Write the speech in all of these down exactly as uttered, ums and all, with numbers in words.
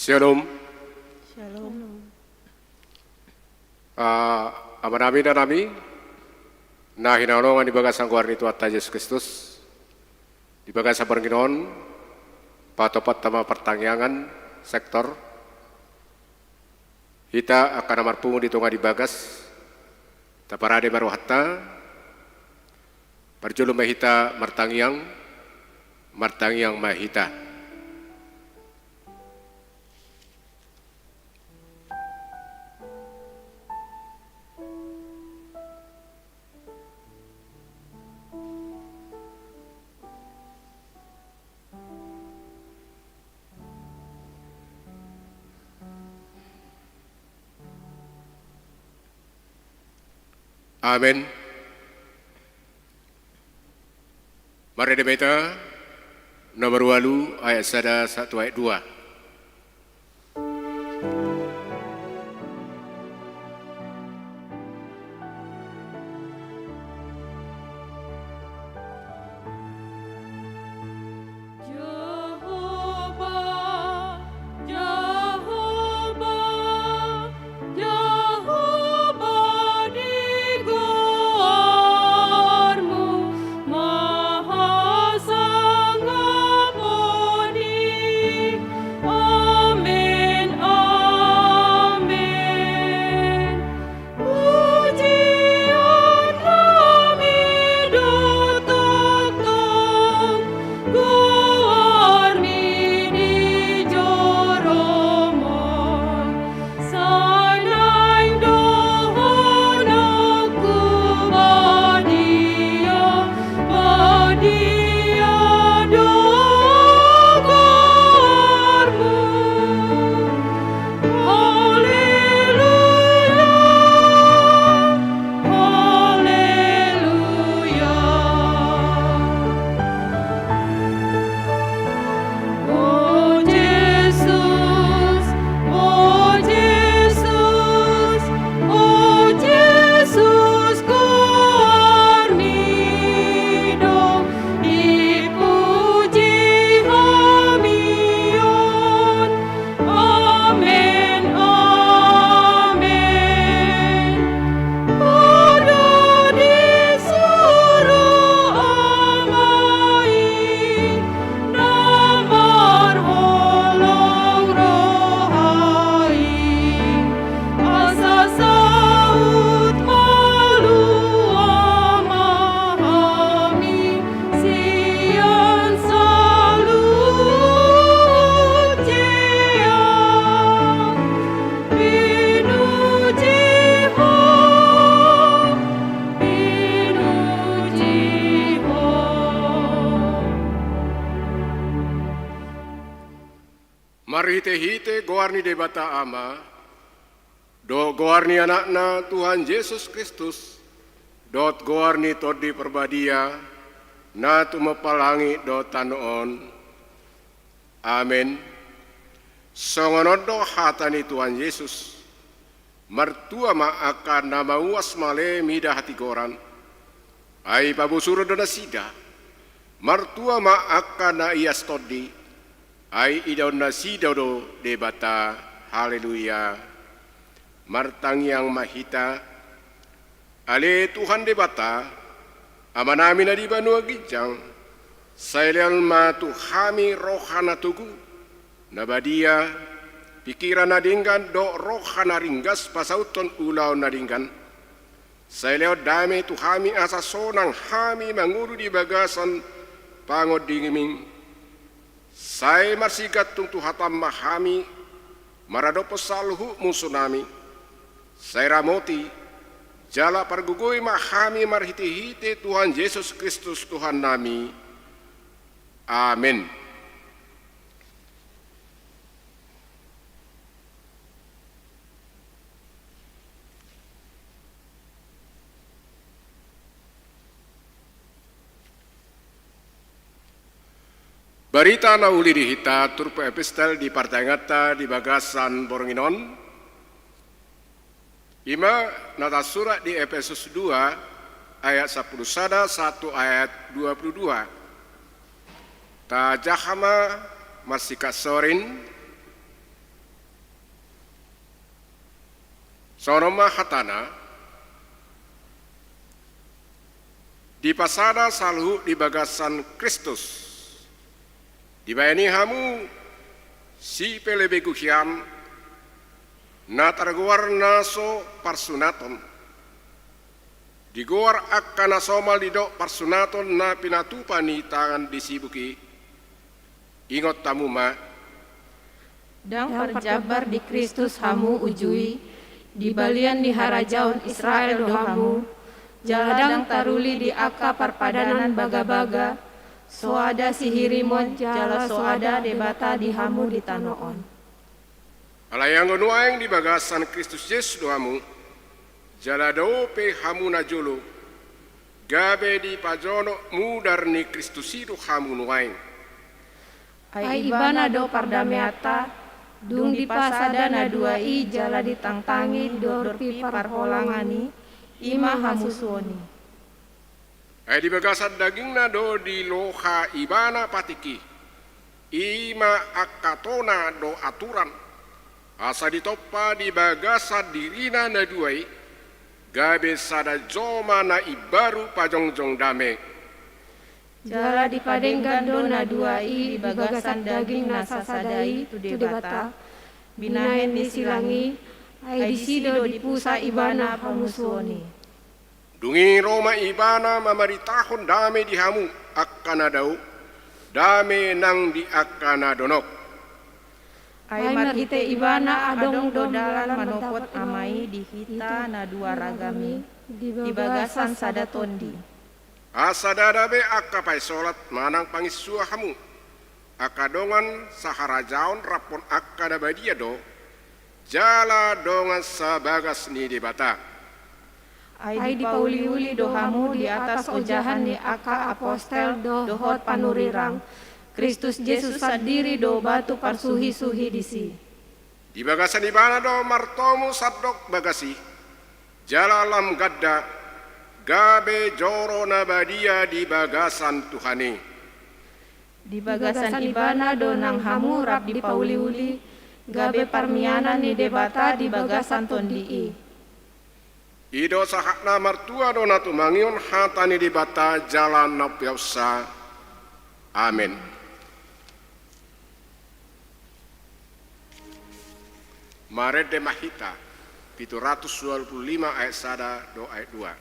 Shalom. Shalom. Ah, amanami, inanami, na hinaholongan di bagasan goar ni Tuhanta Jesus Kristus, di bagasan borngin on, patopatta ma partangiangan sektor. Hita angka na marpungu di tonga di bagas, taparade ma rohanta. Parjolo ma hita martangiang. Martangiang ma hita. Amen. Marende ma hita, nomor ualu, ayat sada sahat tu ayat dua. Jahowa, Jahowa, Jahowa di goarmu, maha sangap on i. Amen, amen. Pujian nami do tongtong goarmi di joro on. Sai naeng dohononku badia, badia do goarmu. Haleluya, haleluya. O Jesus, o Jesus, o Jesus, goarmi do dipuji hami on. Amen, amen. Ho do disuru Ama i, na marholong roha i, asa saut malua ma hami sian saluhut jea. Pinuji Ho, pinuji Ho. Marhitehite goar ni Debata Ama, dohot goar ni Anakna Tuhan Jesus Kristus, dohot goar ni Tondi Parbadia, na tumompa langit dohot tano on. Amen. Songon on do hata ni Tuhan Jesus: Martua ma angka na mauas male mida hatigoran, ai pabosuron do nasida. Martua ma angka na ias tondi, ai idaon nasida do Debata. Haleluya. Martangiang ma hita. Ale Tuhan Debata, Amanami na di banua ginjang, sai lehon ma tu hami roha na togu, na badia, pingkiran na denggan dohot roha na ringgas pasauthon ulaon na denggan. Sai lehon dame tu hami asa sonang hami mangolu di bagasan pangondimMi. Sai marsigantung tu hataM ma hami maradophon saluhut musunami. Sai ramoti jala pargogoi ma hami marhitehite Tuhan Jesus Kristus Tuhannami. Amen. Barita na uli di hita turpuk epistel di partangianganta di bagasan borngin on, i ma na tarsurat di Epesus dua ayat sampulu sada sahat tu ayat dua pulu dua. Tajaha ma marsingkat sorin. Songon on ma hatana, dipasada saluhut di bagasan Kristus. Dibahen i hamu sipelebegu hian, na targoar na so parsunaton. Digoar angka na somal didok parsunaton na pinatupa ni tangan di sibuk i. Ingot hamu ma. Ndang parjambar di Kristus hamu uju i, di balian ni harajaon Israel do hamu, jala ndang taruli di angka parpadanan bagabaga, soada sihirimon jala soada Debata di hamu di tano on. Alai anggo nuaeng di bagasan Kristus Jesus do hamu, jala dope hamu najolo, gabe dipajonok mudar ni Kristus i do hamu nuaeng. Ai Ibana do pardameanta, dung dipasada na dua i jala ditangtangi di dorpi parholongan i, i ma hamusuon i. Ai di bagasan dagingna do diloha Ibana patik i, i ma angka tona do aturan, asa ditompa di bagasan dirina na dua i, gabe sada joma na imbaru pajongjong dame. Jala dipadenggan do na dua i di bagasan daging na sasada i tu Debata, binahen ni silang i, ai disi do dipusa Ibana hamusuon i. Dung i ro ma Ibana mamaritahon dame di hamu angka na dao, dame nang di angka na donok. Ai marhite Ibana adong do dalan manopot Ama i di hita na dua ragam i di bagasan sada tondi. Asa ndada be angka paisolat manang panginsua hamu. Angka dongan saharajaon raphon angka na badia do, jala dongan sabagas ni Debata. Ai dipauliuli do hamu di atas ojahan ni angka apostel dohot panurirang. Kristus Jesus sandiri do batu parsuhisuhi disi. Di bagasan Ibana do martomu sandok bagas i, jala lam ganda, gabe joro na badia di bagasan Tuhan i. Di bagasan Ibana do nang hamu rap dipauliuli, gabe parmianan ni Debata di bagasan tondi i. I do sahatna. Martua do na tumangihon hata ni Debata jala na umpeopsa. Amen. Marende ma hita, pitu ratus dua puluh lima ayat sada do ayat dua.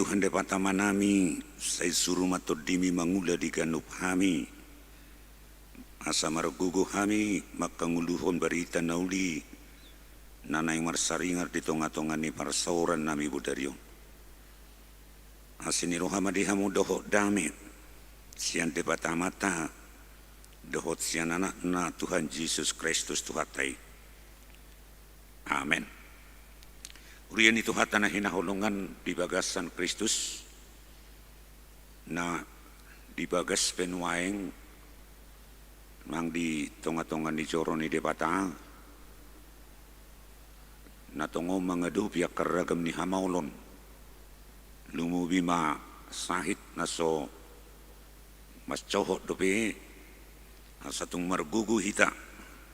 Tuhan Debata Amanami, sai suru ma TondiMi mangula di ganup hami, asa margogo hami mangkangoluhon barita na uli na naeng marsaringar di tongatonga ni parsaorannami bodari on. Asi ni roha ma di hamu dohot dame sian Debata Amanta dohot sian Anakna Tuhan Jesus Kristus Tuhanta i. Amen. Huria ni Tuhanta na hinaholongan di bagasan Kristus, na di bagas pe nuaeng nang di tongatonga ni joro ni Debata, na tongon mangadopi angka ragam ni hamaolon, lumobi ma sahit na so mansohot dope, asa tung margogo hita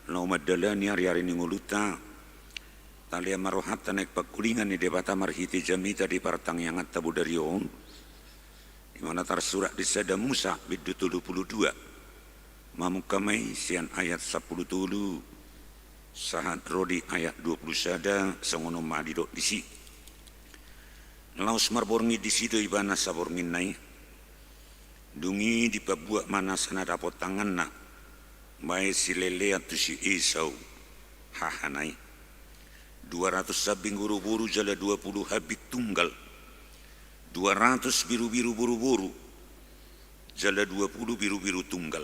laho mandalani ariari ni ngolunta. Talean ma rohanta naeng pangkulingan ni Debata marhite jamita di partangianganta bodari on, i ma na tarsurat di Sada Musa bindu tolu pulu dua. Mamungka ma i sian ayat sampulu tolu sahat ro di ayat dua pulu sada, songon on ma didok disi. Laos marborngin disi do ibana sabornginna i. Dung i dipabuat ma nasa na dapot tanganna, baen silelean tu si Esau hahana i. Dua ratus hambing boruboru jala dua pulu hambing tunggal, dua ratus birubiru boruboru jala dua pulu birubiru tunggal,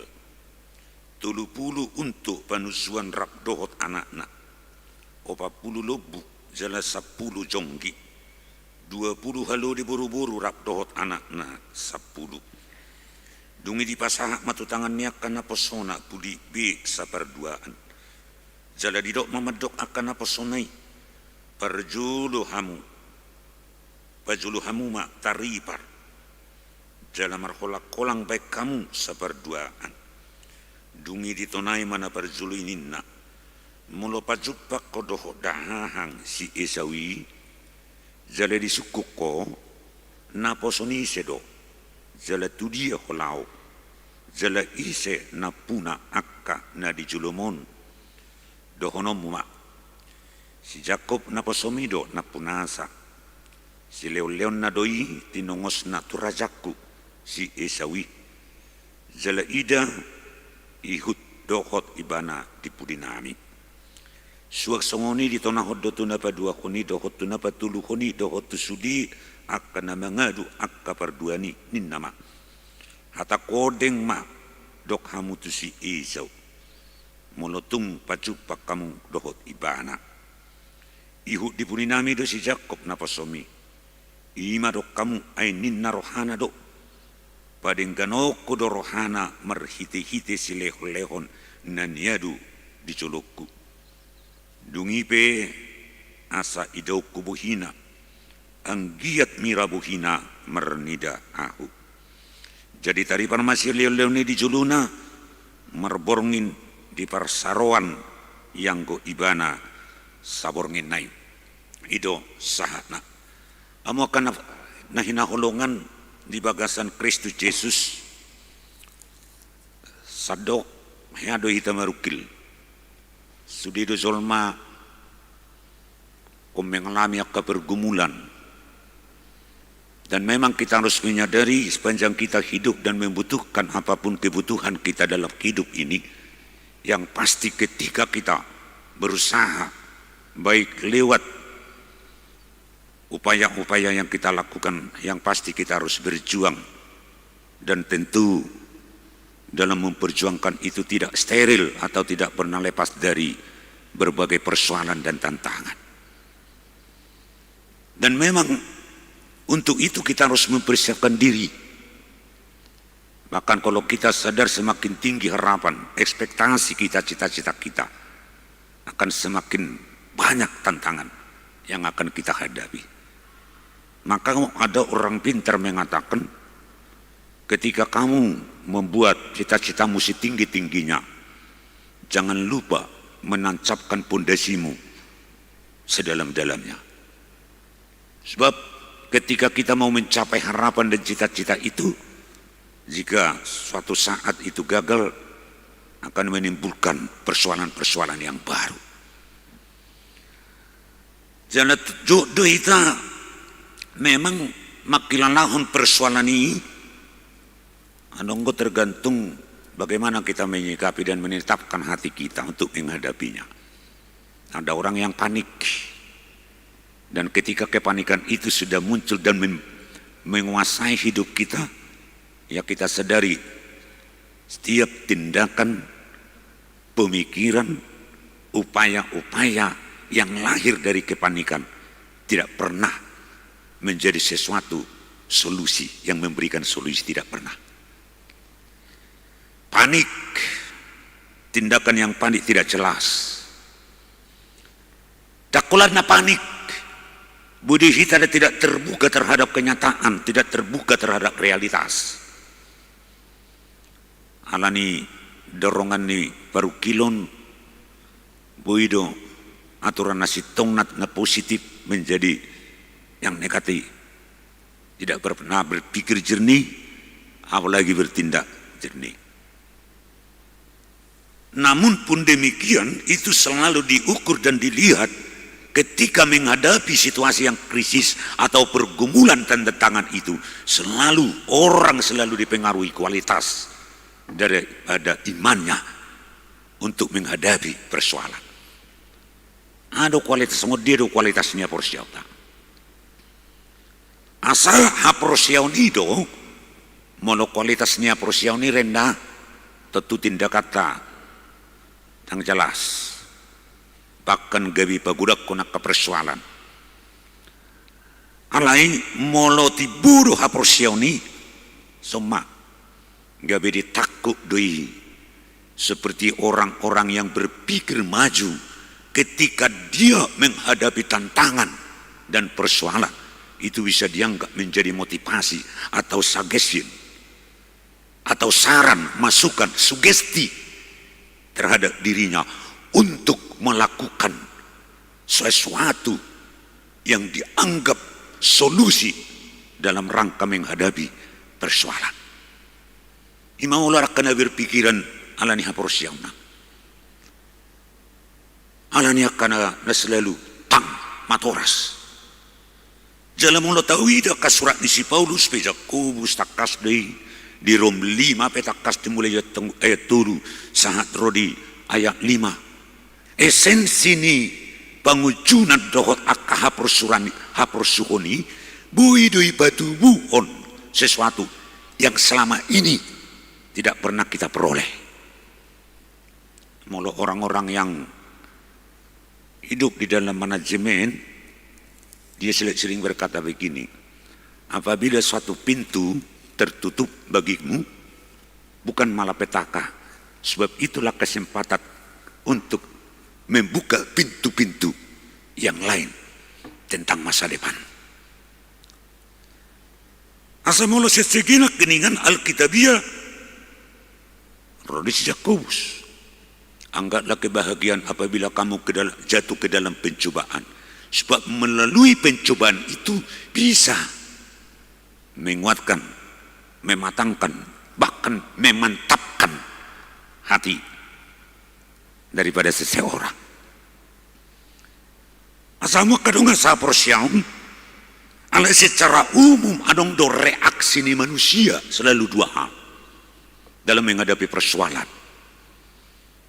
tolu pulu untu panusuan rap dohot anakna, opat pulu lombu jala sampulu jonggi, dua pulu halode boruboru rap dohot anakna sampulu. Dung i dipasahat ma tu tangan ni angka naposona pudi be saparduaan. Jala didok ma mandok angka naposona i, parjolo hamu, pajolo hamu ma taripar, jala marholangholang baen hamu saparduaan. Dung i ditonai ma na parjolo i ninna, molo pajumpang ho dohot dahahang si Esau i, jala disungkun ho, naposon ise do, jala tu dia ho laho, jala ise nampuna angka na di jolom on? Dohononmu ma, si Jakkob naposomi do nampunasa. Silehonlehonna do i tinongosna tu rajangku si Esau i. Jala ida, ihut dohot ibana di pudinami. Suang songon i ditonahon do tu na paduahon i dohot tu na patoluhon i dohot tu sude angka na mangadu angka parduaan i, ninna ma, hatangku ondeng ma dok hamu tu si Esau, molo tung pajumpang hamu dohot ibana. Ihut di pudinami do si Jakkob naposomi. I ma dok hamu, ai ninna rohana do, padengganonku do rohana marhitehite silehonlehon na niadu di jolongku. Dung i pe asa idaonku bohina, anggiat mira bohina marnida ahu. Jadi taripar ma silehonlehon i di jolona, marborngin di parsaroan ianggo ibana sabornginna i. I do sahatna. Hamu angka na, na hinaholongan di bagasan Kristus Jesus, sandok hea do hita marungkil. Sude do jolma on mengalami angka pergumulan. Dan memang kita harus menyadari, sepanjang kita hidup dan membutuhkan apapun kebutuhan kita dalam hidup ini, yang pasti ketika kita berusaha, baik lewat upaya-upaya yang kita lakukan, yang pasti kita harus berjuang. Dan tentu dalam memperjuangkan itu tidak steril atau tidak pernah lepas dari berbagai persoalan dan tantangan. Dan memang untuk itu kita harus mempersiapkan diri. Bahkan kalau kita sadar semakin tinggi harapan, ekspektasi kita, cita-cita kita, akan semakin banyak tantangan yang akan kita hadapi. Maka ada orang pintar mengatakan, ketika kamu membuat cita-citamu setinggi-tingginya, jangan lupa menancapkan pondasimu sedalam-dalamnya. Sebab ketika kita mau mencapai harapan dan cita-cita itu, jika suatu saat itu gagal, akan menimbulkan persoalan-persoalan yang baru. Jala jot do hita memang Mangkilalahon persoalan i, anonggo tergantung bagaimana kita menyikapi dan menetapkan hati kita untuk menghadapinya. Ada orang yang panik, dan ketika kepanikan itu sudah muncul dan men-, menguasai hidup kita, ya, kita sadari setiap tindakan, pemikiran, upaya-upaya yang lahir dari kepanikan tidak pernah menjadi sesuatu solusi yang memberikan solusi, tidak pernah. Panik, tindakan yang panik tidak jelas. Ndang holan na panik, boi do hita tidak terbuka terhadap kenyataan, tidak terbuka terhadap realitas. Alani dorongan ni parungkilon, boi do aturan na sintong na, na positif menjadi yang negatif. Tidak pernah berpikir jernih, apalagi bertindak jernih. Namun pun demikian, itu selalu diukur dan dilihat ketika menghadapi situasi yang krisis atau pergumulan dan tantangan itu, selalu orang selalu dipengaruhi kualitas daripada imannya untuk menghadapi persoalan. Adong kualitas, songon dia do kualitas ni haporseaon. Asa haporseaon i do, molo kualitas ni haporseaon i renda, tontu tindakanta ndang jelas. Bahkan gabe pagodangkon angka persoalan. Alai molo timbo do haporseaon i, songon ma, gabe ditangkup do i seperti orang-orang yang berpikir maju ketika dia menghadapi tantangan dan persoalan. Itu bisa dianggap menjadi motivasi atau suggestion, atau saran, masukan, sugesti terhadap dirinya untuk melakukan sesuatu yang dianggap solusi dalam rangka menghadapi persoalan. I ma molo angka na berpikiran alani haporseaonna. Alani angka na, na selalu tang matoras. Jala molo taida angka surat ni si Paulus pe Jakobus tangkas do i, di Rom lima pe tangkas dimulai ayat tolu sahat ro di ayat lima. Esensi ni pangunjunan dohot angka haporsuran, haporsuhon i, boi do i patubuhon sesuatu yang selama ini tidak pernah kita peroleh. Molo orang-orang yang hidup di dalam manajemen, dia sering berkata begini, apabila suatu pintu tertutup bagimu, bukan malapetaka, sebab itulah kesempatan untuk membuka pintu-pintu yang lain tentang masa depan. Asa molo sian segena keningan Alkitabiah, ro do i si Jakobus, anggaplah kebahagiaan apabila kamu ke dal-, jatuh ke dalam pencobaan, sebab melalui pencobaan itu bisa menguatkan, mematangkan, bahkan memantapkan hati daripada seseorang. Asa molo adong haporseaon, alai secara umum adong do reaksi ni manusia selalu dua hal dalam menghadapi persoalan.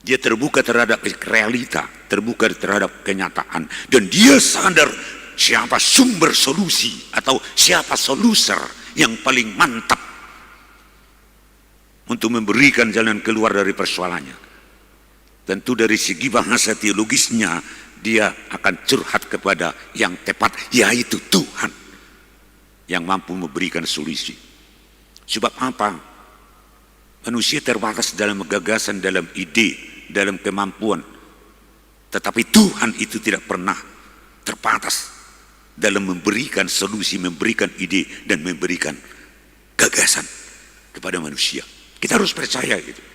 Dia terbuka terhadap realita, terbuka terhadap kenyataan, dan dia sadar siapa sumber solusi atau siapa soluser yang paling mantap untuk memberikan jalan keluar dari persoalannya. Tentu dari segi bahasa teologisnya, dia akan curhat kepada yang tepat, yaitu Tuhan yang mampu memberikan solusi. Sebab apa? Manusia terbatas dalam gagasan, dalam ide, dalam kemampuan. Tetapi Tuhan itu tidak pernah terbatas dalam memberikan solusi, memberikan ide, dan memberikan gagasan kepada manusia. Kita harus percaya itu.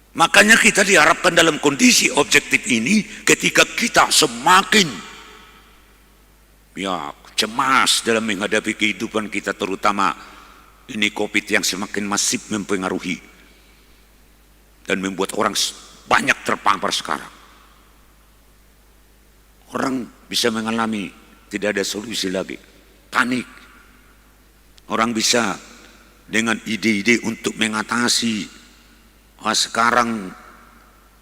Makanya kita diharapkan dalam kondisi objektif ini, ketika kita semakin, ya, cemas dalam menghadapi kehidupan kita, terutama ini covid yang semakin masif mempengaruhi dan membuat orang s-, banyak terpapar sekarang. Orang bisa mengalami tidak ada solusi lagi. panik. Orang bisa dengan ide-ide untuk mengatasi, "Wah, sekarang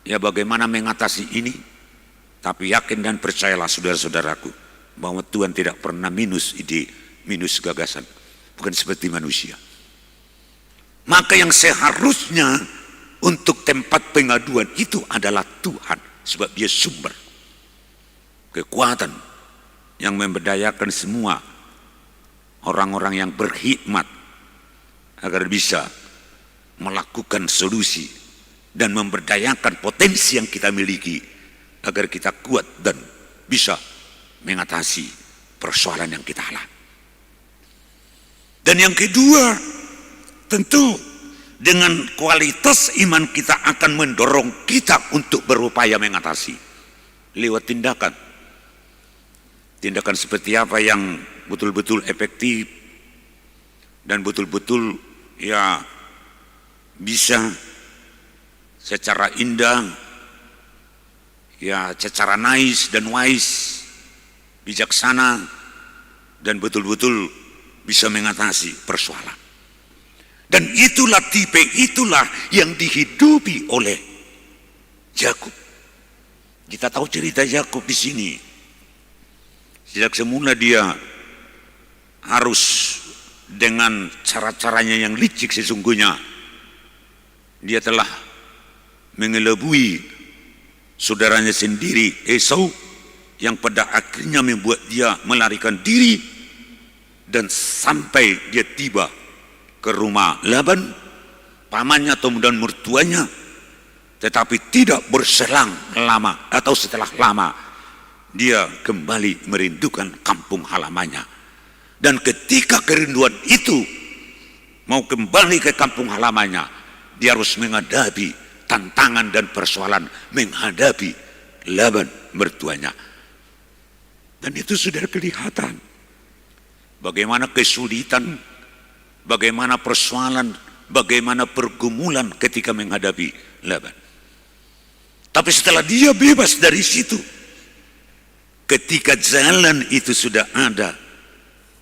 ya bagaimana mengatasi ini?" Tapi yakin dan percayalah, saudara-saudaraku, bahwa Tuhan tidak pernah minus ide, minus gagasan. Bukan seperti manusia. Maka yang seharusnya untuk tempat pengaduan itu adalah Tuhan, sebab Dia sumber kekuatan yang memberdayakan semua orang-orang yang berhikmat agar bisa melakukan solusi dan memberdayakan potensi yang kita miliki agar kita kuat dan bisa mengatasi persoalan yang kita alami. Dan yang kedua, tentu dengan kualitas iman kita akan mendorong kita untuk berupaya mengatasi lewat tindakan. Tindakan seperti apa yang betul-betul efektif dan betul-betul, ya, bisa secara indah, ya, secara nice dan wise, bijaksana, dan betul-betul bisa mengatasi persoalan. Dan itulah, tipe itulah yang dihidupi oleh Yakub. Kita tahu cerita Yakub di sini. Sejak semula dia harus dengan cara-caranya yang licik sesungguhnya, dia telah mengelabui saudaranya sendiri, Esau, yang pada akhirnya membuat dia melarikan diri dan sampai dia tiba ke rumah Laban, pamannya atau dan mertuanya. Tetapi tidak berselang lama atau setelah lama, dia kembali merindukan kampung halamannya. Dan ketika kerinduan itu mau kembali ke kampung halamannya, dia harus menghadapi tantangan dan persoalan menghadapi Laban mertuanya. Dan itu sudah kelihatan bagaimana kesulitan, bagaimana persoalan, bagaimana pergumulan ketika menghadapi Laban. Tapi setelah dia bebas dari situ, ketika jalan itu sudah ada,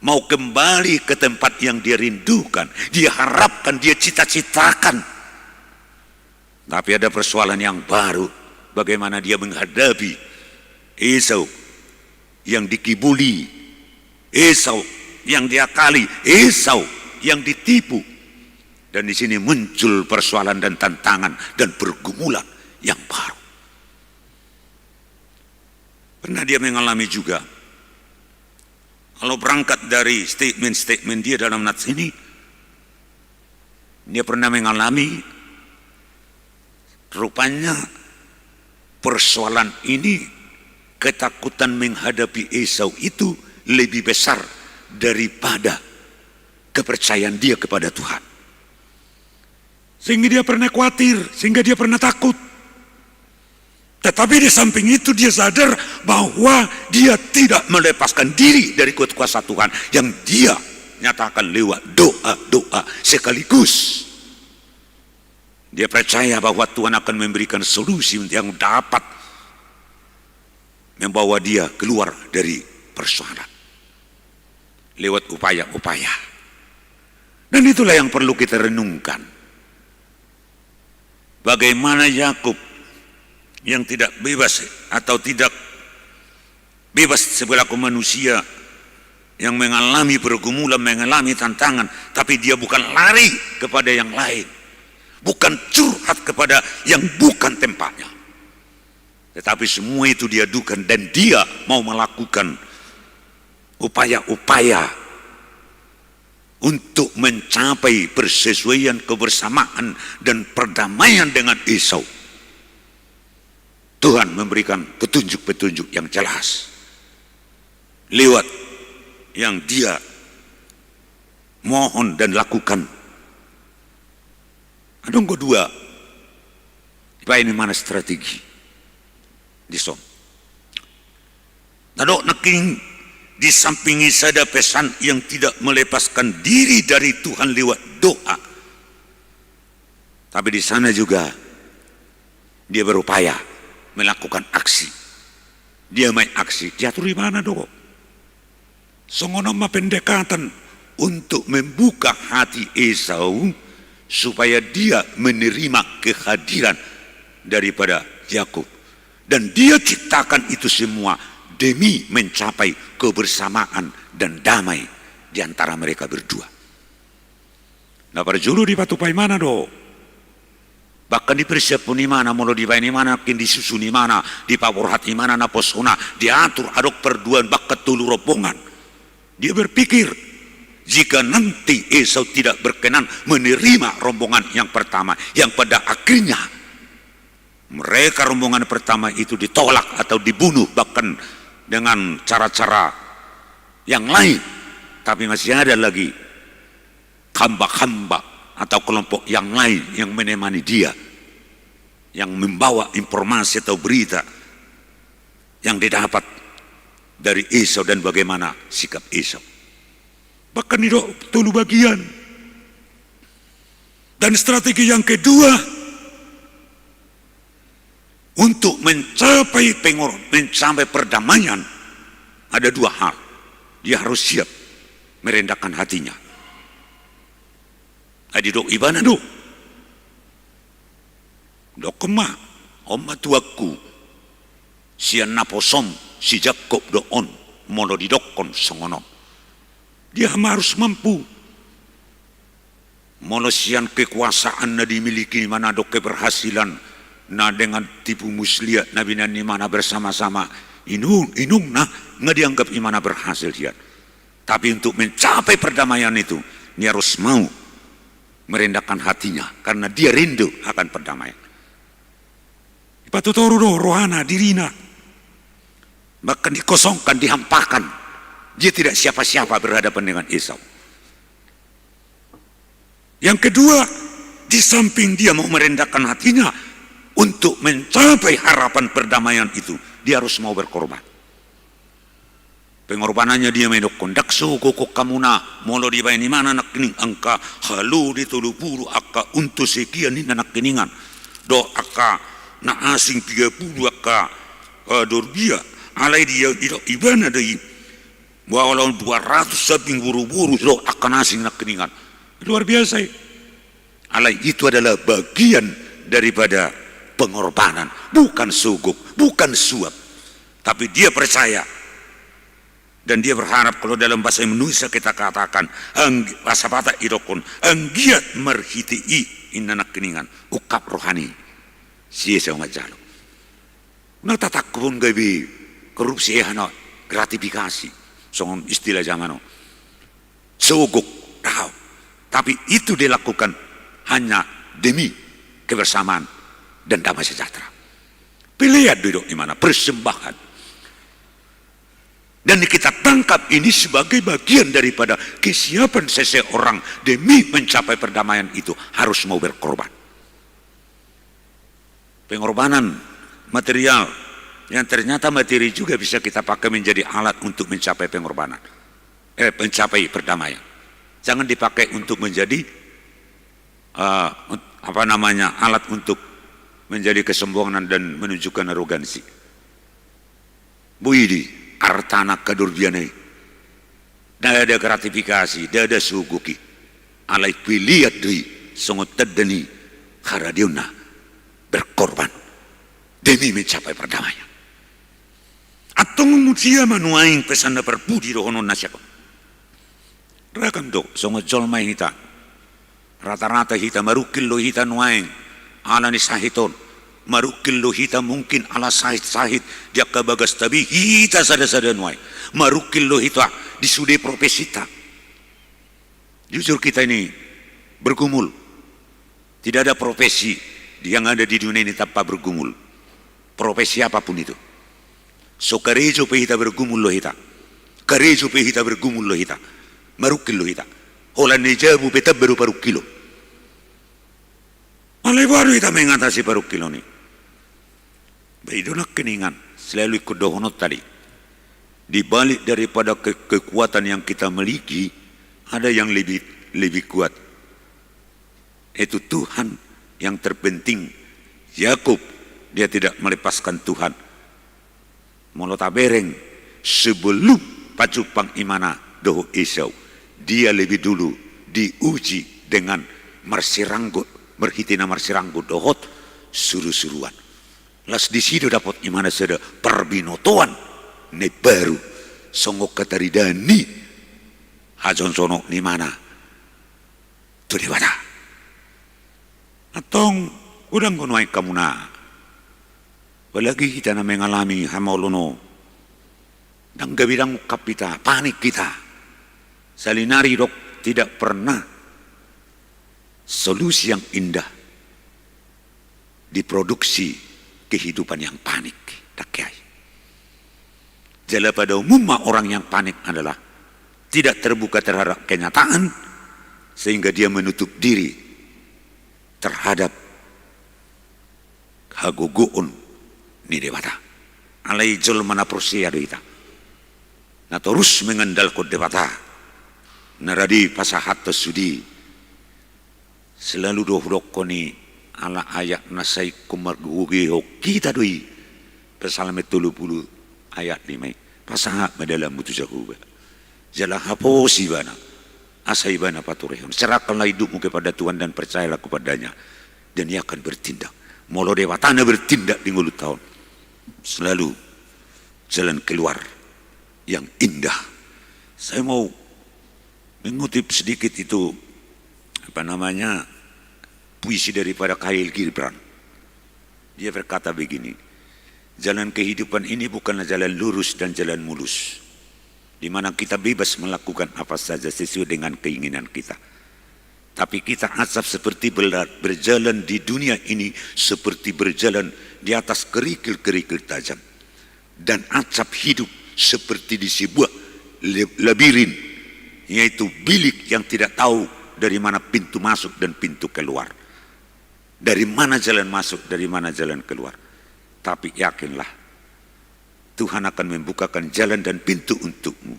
mau kembali ke tempat yang dia rindukan, dia harapkan, dia cita-citakan, tapi ada persoalan yang baru, bagaimana dia menghadapi Esau yang dikibuli, Esau yang diakali, Esau yang ditipu. Dan di sini muncul persoalan dan tantangan dan pergumulan yang baru. Pernah dia mengalami juga. Kalau berangkat dari statement-statement dia dalam nats ini, dia pernah mengalami, rupanya persoalan ini, ketakutan menghadapi Esau itu lebih besar daripada kepercayaan dia kepada Tuhan. Sehingga dia pernah khawatir, sehingga dia pernah takut. Tetapi di samping itu dia sadar bahwa dia tidak melepaskan diri dari kuat kuasa Tuhan yang dia nyatakan lewat doa-doa sekaligus. Dia percaya bahwa Tuhan akan memberikan solusi yang dapat membawa dia keluar dari persoalan lewat upaya-upaya. Dan itulah yang perlu kita renungkan. Bagaimana Yakub yang tidak bebas atau tidak bebas sebelaku manusia yang mengalami pergumulan, mengalami tantangan, tapi dia bukan lari kepada yang lain, bukan curhat kepada yang bukan tempatnya. Tetapi semua itu diadukan dan dia mau melakukan upaya-upaya untuk mencapai persesuaian, kebersamaan, dan perdamaian dengan Esau. Tuhan memberikan petunjuk-petunjuk yang jelas lewat yang dia mohon dan lakukan. Adong do dua. Dibaen ma strategi dison. Tadok nangkin, di samping i sada pesan yang tidak melepaskan diri dari Tuhan lewat doa, tapi di sana juga dia berupaya melakukan aksi. Dia main aksi, diatur ibana do. Songon on ma pendekatan untuk membuka hati Esau supaya dia menerima kehadiran daripada Yakub. Dan dia ciptakan itu semua demi mencapai kebersamaan dan damai di antara mereka berdua. Na parjolo dipatupa imana do. Bahkan dipersiaphon imana, molo dibaen imana, nangkin disusun imana, dipaborhat imana naposona, diatur adong perduaan bahkan tolu rombongan. Dia berpikir, jika nanti Esau tidak berkenan menerima rombongan yang pertama, yang pada akhirnya mereka rombongan pertama itu ditolak atau dibunuh, bahkan dengan cara-cara yang lain, tapi masih ada lagi hamba-hamba atau kelompok yang lain yang menemani dia, yang membawa informasi atau berita yang didapat dari Esau dan bagaimana sikap Esau. Bahkan didok tolu bagian. Dan strategi yang kedua, untuk mencapai pengor-, mencapai perdamaian, ada dua hal. Dia harus siap merendahkan hatinya. Ai didok ibana do. Dokkon ma, on ma tuanku, sian naposom si Jakkob do on, molo didokkon songon on. Dia ma harus mampu. Molo sian kekuasaan na dimiliki imana dohot keberhasilan na dengan tipu muslihat na binaen imana bersama-sama inung, inungna, nga dianggap imana berhasil hian. Tapi untuk mencapai perdamaian itu, dia harus mau merendahkan hatinya karena dia rindu akan perdamaian. Dipatutoru do rohana, dirina. Bahkan dikosongkan, dihampakan. Dia tidak siapa-siapa berhadapan dengan Esau. Yang kedua, di samping dia mau merendahkan hatinya untuk mencapai harapan perdamaian itu, dia harus mau berkorban. Pengorbanannya dia ma didokkon, ndang sogok on hamuna, molo dibaen imana nangkining angka halu di tolu pulu angka unta sekian ninna nangkiningan. Dohot angka na asing piga pulu angka, eh, dorbia, alai dia, didok ibana do i. Bahwa lawan dua ratus samping boru-boru dohot angka na asing nangkiningan. Luar biasa i. Alai itu adalah bagian daripada pengorbanan, bukan sogok, bukan suap. Tapi dia percaya dan dia berharap, kalau dalam bahasa Indonesia kita katakan, anggi-, bahasa Batak idokkon, anggiat marhite i, inna nangkiningan, ungkap rohana i. Si Esau manjalo. Unang tatangkup on gabe korupsi, eh, hana, gratifikasi. Songon istilah jaman on. Sogok, rau. Tapi itu dilakukan hanya demi kebersamaan dan damai sejahtera. Pelean do didok imana, persembahan. Dan kita tangkap ini sebagai bagian daripada kesiapan seseorang demi mencapai perdamaian itu harus mau berkorban. Pengorbanan material, yang ternyata materi juga bisa kita pakai menjadi alat untuk mencapai pengorbanan, eh, mencapai perdamaian. Jangan dipakai untuk menjadi, eh, apa namanya, alat untuk menjadi kesombongan dan menunjukkan arogansi. Boi do i artana angka dorbiana i. Ndada gratifikasi, ndada sogok i. Alai pelean do i songon tanda ni haradeonna, berkorban demi mencapai perdamaian. Antong muse ma nuaeng pesan na parpudi dohononna sian on. Ragam do, songon jolma hita. Rata-rata hita marungkil do hita nuaeng ala ni sahit on. Marungkil do hita mungkin ala sahit-sahit di angka bagas, tapi hita sada-sada nuaeng marungkil do hita di sude profesinta. Jujur kita ini bergumul. Tidak ada profesi yang ada di dunia ini tanpa bergumul. Profesi apapun itu. So karejo pe hita, bergumul do hita. Karejo pe hita, bergumul do hita. Marungkil do hita. Holan na di jabu pe tamba do parungkilon. Alai boha do hita mengatasi parungkilon i? Ba i do nangkiningan, selalu ingkon dohononta do i. Di balik daripada ke-, kekuatan yang kita miliki, ada yang lebih, lebih kuat. Itu Tuhan yang terpenting. Yakub, dia tidak melepaskan Tuhan. Molo tabereng, sebelum pajumpang imana dohot Esau, dia lebih dulu diuji dengan marsiranggut, marhite na marsiranggut dohot surusuruan. Laos disi do dapot imana sada parbinotoan na imbaru, songon hataridaan ni hajongjongjonok ni imana tu Debata. Antong, godang do nuaeng hamuna, apalagi hita na mengalami hamaolon on, ndang gabe ndang ungkap hita, panik hita. Salinari dok, tidak pernah solusi yang indah diproduksi kehidupan yang panik. Dang ke ai. Jala pada umumna orang yang panik adalah tidak terbuka terhadap kenyataan, sehingga dia menutup diri terhadap hagogoon ni Debata. Alai jolma na porsea do hita, na torus mengandalkon Debata. Na rade pasahathon sude, selalu do hudokkon i, ala ayat na sai ingkon margogehon hita do i. Psalmen tolu pulu ayat lima i, pasahat ma dalanmu tu Jahowa, jala haposi ibana, asa ibana paturehon. Serahkanlah hidupmu kepada Tuhan dan percayalah kepada-Nya, dan Ia akan bertindak. Molo Debata na bertindak di ngolunta on, selalu jalan keluar yang indah. Saya mau mengutip sedikit itu, apa namanya, puisi daripada Khalil Gibran. Dia berkata begini, "Jalan kehidupan ini bukanlah jalan lurus dan jalan mulus, di mana kita bebas melakukan apa saja sesuai dengan keinginan kita. Tapi kita acap seperti berla-, berjalan di dunia ini seperti berjalan di atas kerikil-kerikil tajam. Dan acap hidup seperti di sebuah le-, labirin, yaitu bilik yang tidak tahu dari mana pintu masuk dan pintu keluar. Dari mana jalan masuk, dari mana jalan keluar. Tapi yakinlah, Tuhan akan membukakan jalan dan pintu untukmu.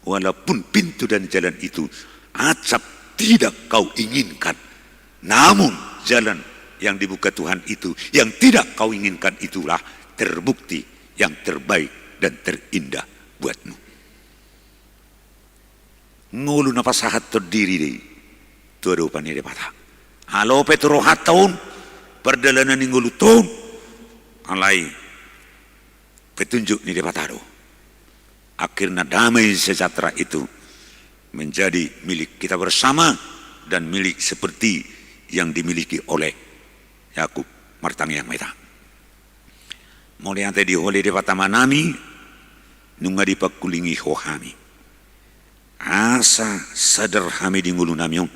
Walaupun pintu dan jalan itu acap tidak kau inginkan, namun jalan yang dibuka Tuhan itu, yang tidak kau inginkan itulah terbukti yang terbaik dan terindah buatmu." Ngolu na pasahathon diri do i tu adopan ni Debata. Alo pe tu rohanta on, pardalanan ni ngolunta on, alai petunjuk ni Debata do. Akhirnya damai sejahtera itu menjadi milik kita bersama dan milik seperti yang dimiliki oleh Yakub. Martangiang ma hita. Mauliate di Ho ale Debata Amanami, nunga dipangkulingi Ho hami, asa sadar hami di ngolunami on.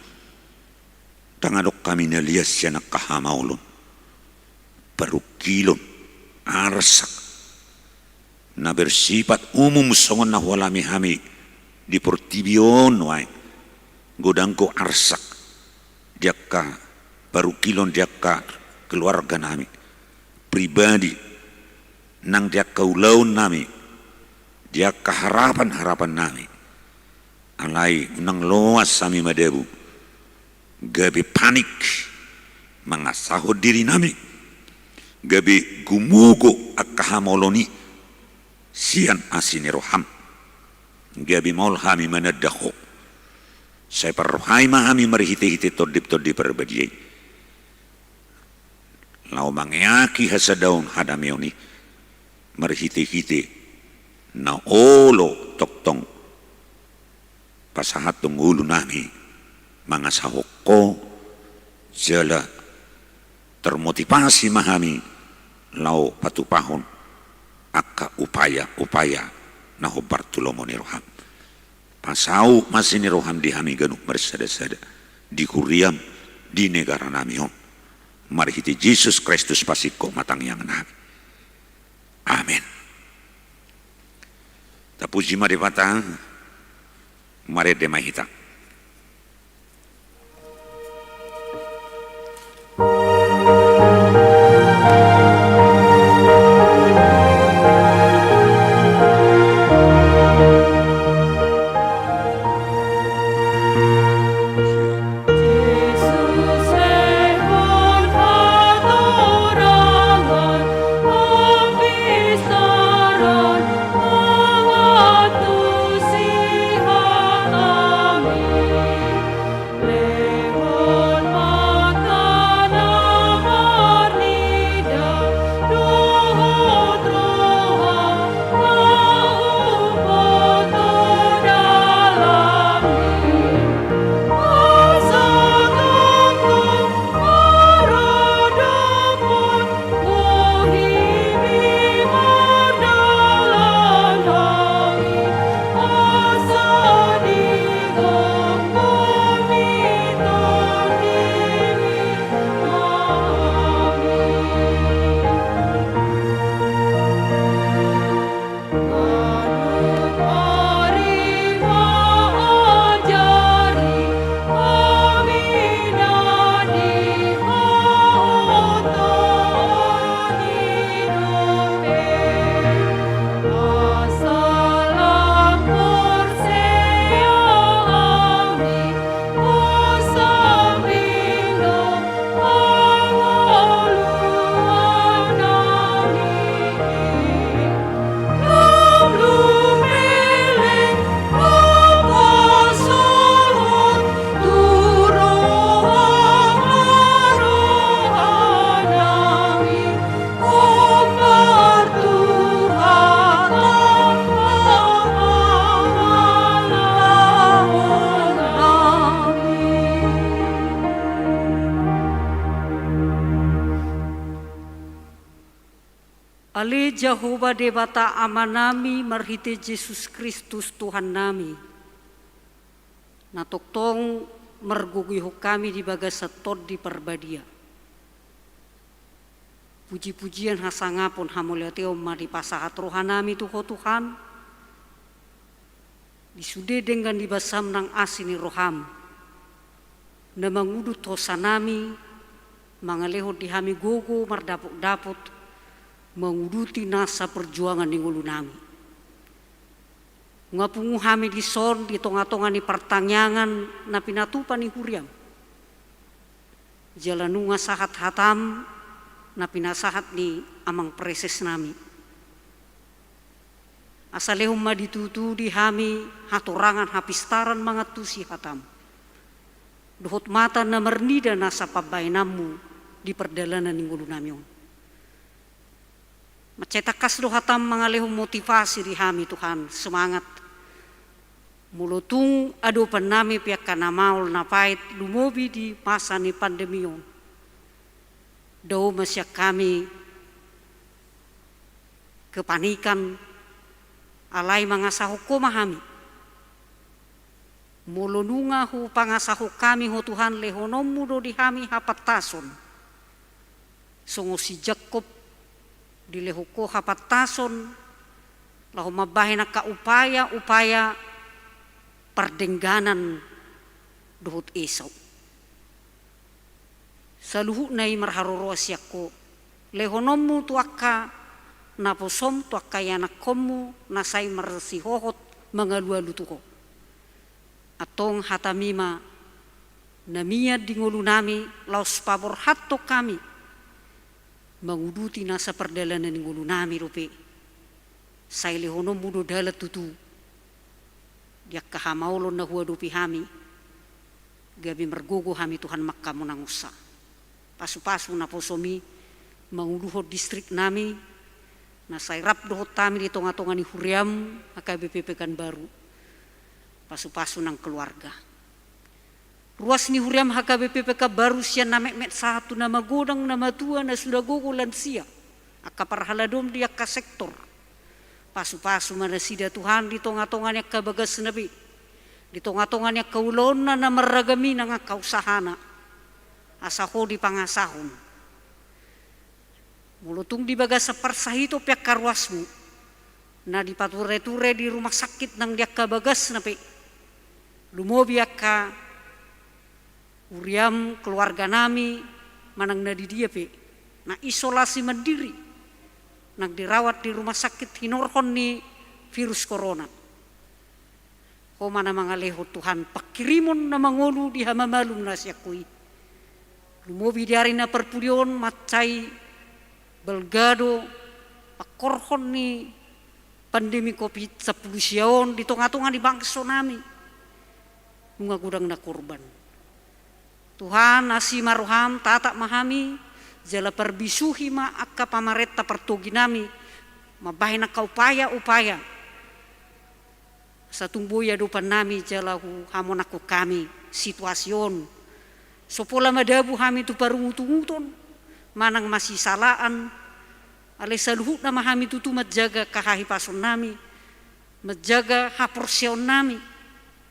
Ndang adong hami na lias sian angka hamaolon, parungkilon, arsak na bersifat umum songon na hualami hami di portibi on nuaeng. Godang do arsak di angka parungkilon, di angka keluarganami pribadi, nang di angka ulaonnami, di angka harapan-harapannami. Alai unang loas hami madabu gabe panik mangasahon dirinami, gabe gumogo angka hamaolon i sian asi ni roham, gabe maol hami mananda Ho. Sai parrohai ma hami marhitehite Tondim Tondi Parbadia i, laho mangeaki hasadaon hadameon i marhitehite na olo tongtong pasahathon ngolunami mangasahon Ho, jala termotivasi ma hami laho patupahon angka upaya-upaya na hombar tu lomo ni roham. Pasaut ma asi ni roham di hami ganup marsadasada di huriam, di negaranami on. Marhite Jesus Kristus pasingkop ma tangiangnami. Amen. Tapuji ma Debata. Marende ma hita. Jahowa Debata Amanami marhite Jesus Kristus Tuhannami, na tongtong margogoihon hami di bagasan Tondi Parbadia. Puji-pujian, hasangapon, hamauliateon ma dipasahat rohanami tu Ho Tuhan, di sude denggan ni basam nang asi ni roham, na mangudut hosanami, mangalehon di hami gogo mardapot-dapot, manguduti nasa perjuangan ni ngolunami. Nunga pungu hami dison di tonga-tonga ni partangiangan na pinatupa ni huriam. Jala nunga sahat hatam na pinasahat ni amang presesnami. Asa lehon ma ditutu di hami hatorangan hapistaran mangantusi hatam, dohot mata na marnida nasa pambahenanmu di pardalanan ni ngolunami on. Mansai tangkas do hatam mangalehon motivasi di hami Tuhan, semangat. Molo tung adopannami pe angka na maol na pait lumobi di masa ni pandemi on, dao ma sian hami kepanikan, alai mangasahon Ho ma hami. Molo nunga hupangasahon hami Ho Tuhan, lehononmu do di hami hapantason. Songon si Jakkob dilehon Ho hapantason, laho mambahen angka upaya-upaya pardengganan dohot Esau. Saluhutna i marharoroan sian Ho, lehononmu tu angka naposom, tu angka ianakkonmu na sai marsihohot mangalualu tu Ho. Antong hatami ma na mian di ngolunami, laos paborhathon hami manguduti nasa pardalanan ni ngolunami dope. Sai lehononmu do dalan tutu di angka hamaolon na huadopi hami, gabe margogo hami Tuhan manghamonangonsa. Pasu-pasu naposom i manguluhon distriknami, na sai rap dohot hami di tonga-tonga ni huriam H K B P Pekanbaru. Pasu-pasu nang keluarga. Ruas ni huriam H K B P Pekanbaru sian na metmet sahat tu na magodang, na matua, na suda gogo, lansia, angka parhaladom di angka sektor. Pasu-pasu ma nasida Tuhan di tonga-tonga ni angka bagasna be, di tonga-tonga ni angka ulaonna na marragam i nang angka usahana. Asa Ho dipangasahon. Molo tung di bagasan parsahiton pe angka ruasmu na dipature-ture di rumah sakit nang di angka bagasna pe, lumobi angka huriam, keluarganami, manang na di dia pe na isolasi mandiri, nang dirawat di rumah sakit hinorhon ni virus corona. Ho ma na mangalehon Tuhan pangkirimon na mangolu di hamamalum na sian Ho i. Lumobi di ari na parpudi on mansai balga do pangkorhon ni pandemi covid sampulu sia on di tonga-tonga ni bangsonami. Nunga godang na korban. Tuhan, asi ma roham, tatap ma hami, jala parbisuhi ma angka pamarenta partoginami mambahen angka upaya-upaya. Asa tung boi adopannami jala huhamonanghon hami situasi on. So pola madabu hami tu parungut-unguton manang masisalaan, alai saluhutna ma hami tutu manjaga angka hahipasonnami, manjaga haporseaonnami,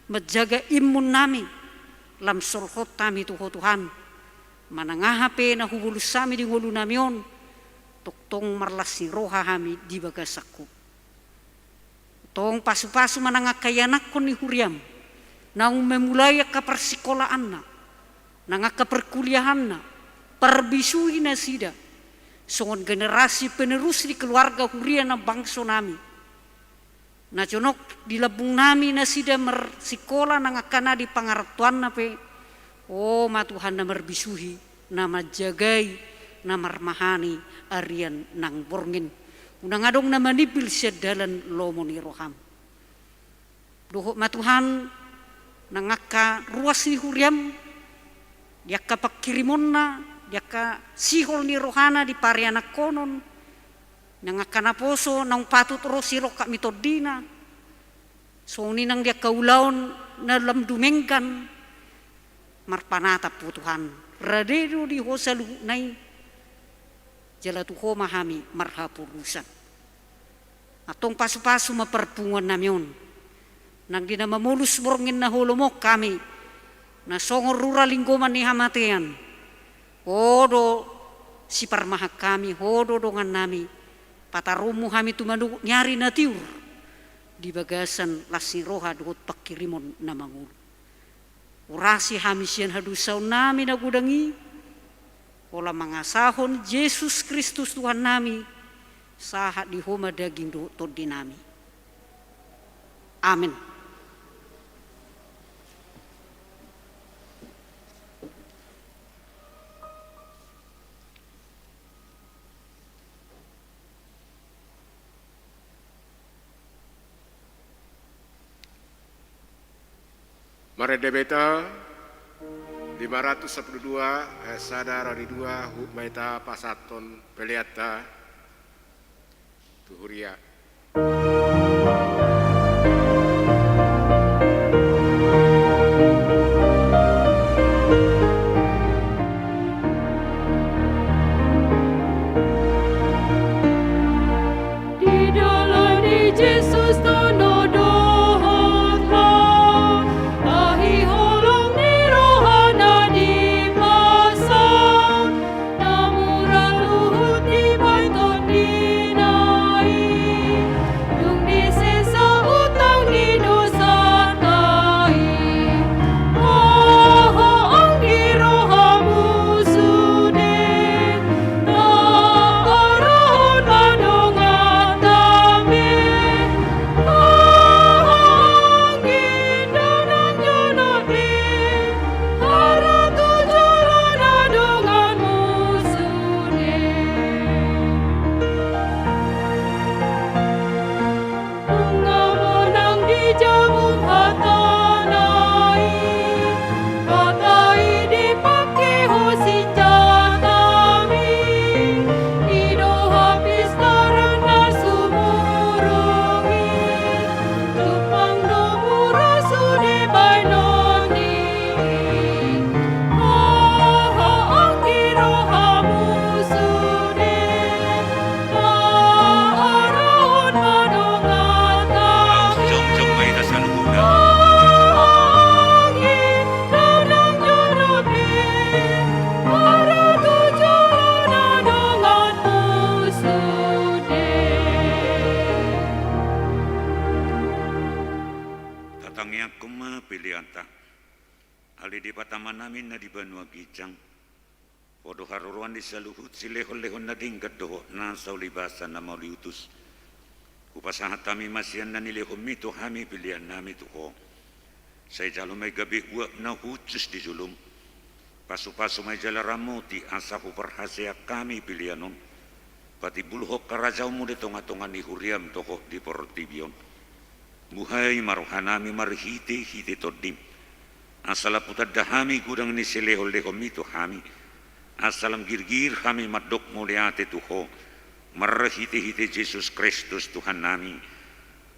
manjaga imunnami, lam solhot hami tu Ho Tuhan. Manang aha pe na hubolus hami di ngolunami on, tongtong marlas ni roha hami di bagasan Ho. Tong pasu-pasu ma nang angka ianakhon ni huriam, naung memulai angka parsingkolaanna, nang angka parkuliahanna, parbisuhi nasida songon generasi penerus di keluarga huria nang bangsonami. Na jonok di lambungnami nasida marsingkola nang angka na di pangarantoanna pe, O ma Tuhan na marbisuhi, na manjagai, na marmahani arian nang borngin. Unang adong na manimbil sian dalan lomo ni roham. Dohot ma Tuhan, nang angka ruas ni huriam, di angka pangkirimonna, di angka sihol ni rohana di parianakhonon, nang angka naposo naung patut ro sirongkap ni tondina, songon i nang di angka ulaon na lam dumenggan, marpanatap Ho Tuhan, rade do di Ho saluhutna i, jala tu Ho ma hami marhaporusan. Antong pasupasu ma parpunguan nami on. Nang di na mamolus borngin na holom on hami, na songon rura linggoman ni hamatean, Ho do siparmahan hami, Ho do dongan nami, pataruhonmu hami tu manogot ni ari na tiur, di bagasan las ni roha dohot panghirimon na mangolu. Urasi hami sian hadosaon nami na godang i, holan mangasahon Jesus Kristus Tuhan nami, sahat di Ho ma daging dohot tondi nami. Amen. Marende ma hita, lima ratus sampulu dua, ayat sada ro di dua, huhut ma hita pasahathon peleanta tu huria. Di dalan ni Jesus tano dohot roha, tahi holong ni rohana dipasang, na mura luhut dibahen tondina i, dung disesa utang ni dosanta i. Haha, anggi rohamu sude, taarahon ma donganta be. Haha, anggi donang jonok be, hara tu jolo na donganmu sude. Nunga monang di jabu hatana i, hata i dipangke ho sinjatami, i do hapistaran na sumurung i. Tumpang do mura sude bahenon ni i. Haha, anggi rohamu sude, taarahon ma donganta be. Jongjong ma hita saluhutna. Haha, anggi donang jonok be, hara tu jolo na donganmu sude. Tatangianghon ma peleanta. Ale Debata Amanami na di banua ginjang, Ho do haroroan ni saluhut silehonlehon na denggan dohot nasa ulibasa na mauliutus. Hupasahat hami ma sian na nilehonmi tu hami peleannami tu Ho. Sai jalo ma i gabe uap na hushus di jolom. Pasupasu ma i jala ramoti asa huparhaseang hami pelean on patimbulhon harajaonmu di tongatonga ni huriam dohot di portibi on. Buhai ma rohanami marhitehite tondim, asa lam hutanda hami godang ni silehonlehonmi tu hami, asa lam girgir hami mandok mauliate tu Ho marhitehite Jesus Kristus Tuhannami.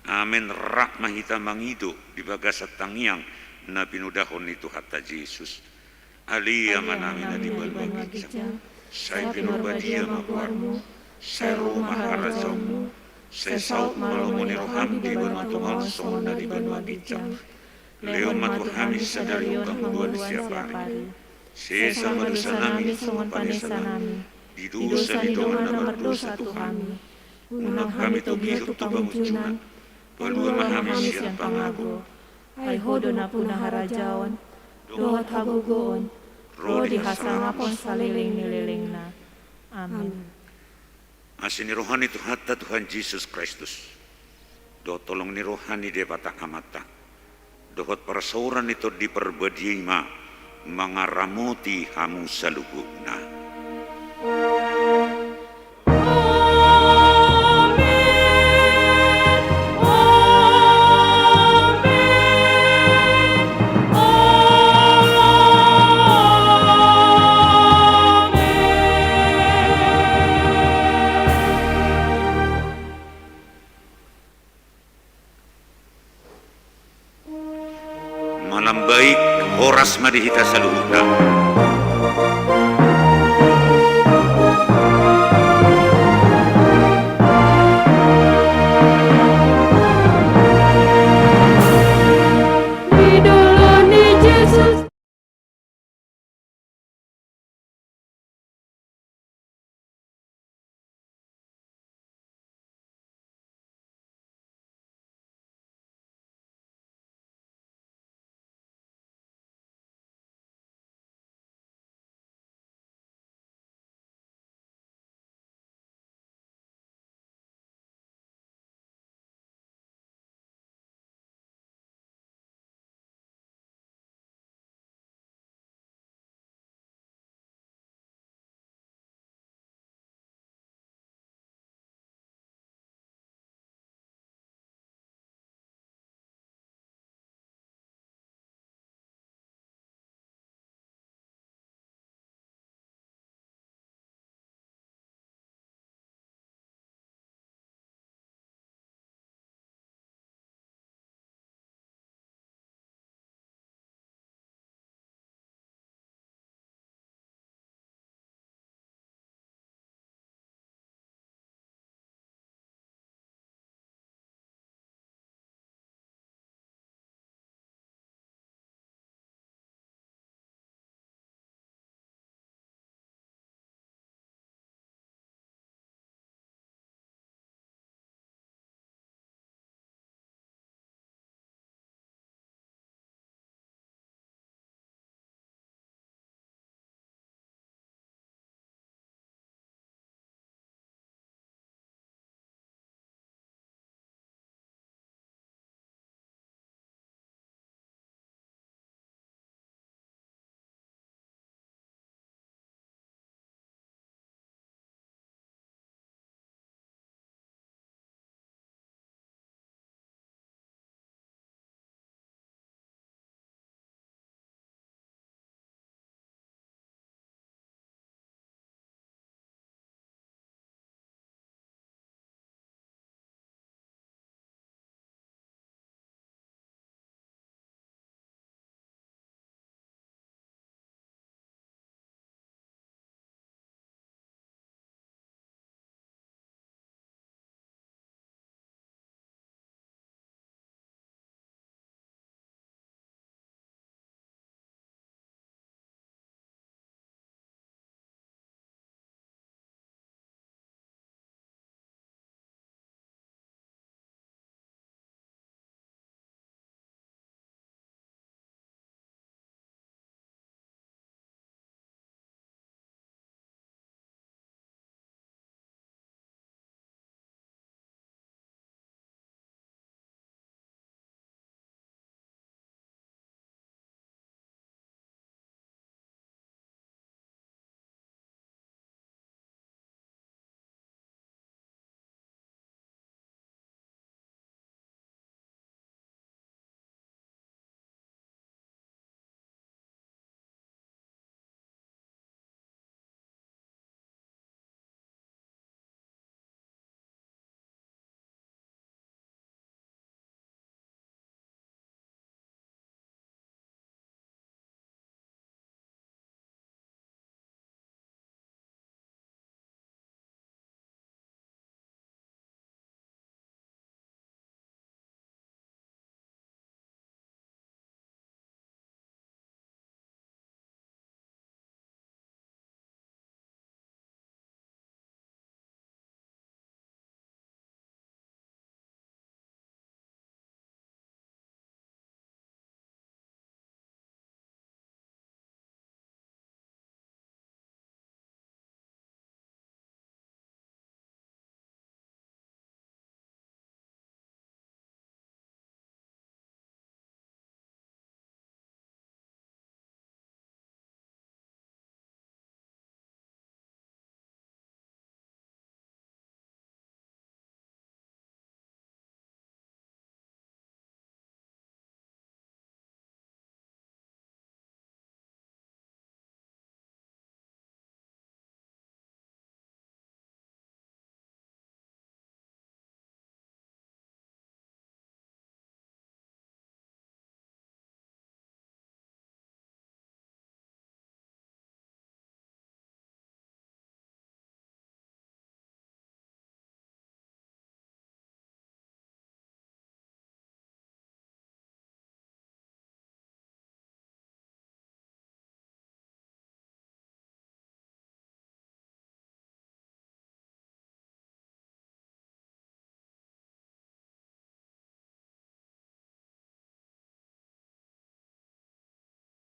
Amen. Rap ma hita mangido di bagasan tangiang na pinodahon ni Tuhanta Jesus. Ale Amanami na di banua ginjang, sai pinarbadia ma goarmu, sai ro ma harajaonmu, sai saut ma lomo ni roham di banua tonga on songon na di banua ginjang. Lehon ma tu hami sadari on hangoluan siapari. Sesa ma dosanami songon panesanami di dosa ni dongan na mardosa tu hami. Unang hami togihon tu pangunjunan, palua ma hami sian pangago. Ai Ho do nampuna harajaon dohot hagogoon ro di hasangapon saleleng ni lelengna. Amen. Asi ni roha ni Tuhanta Tuhan Jesus Kristus, dohot holong ni roha ni Debata Amanta, dohot parsaoran ni Tondi Parbadia i ma mangaramoti hamu saluhutna. Malam baik, horas ma di hita saluhutna.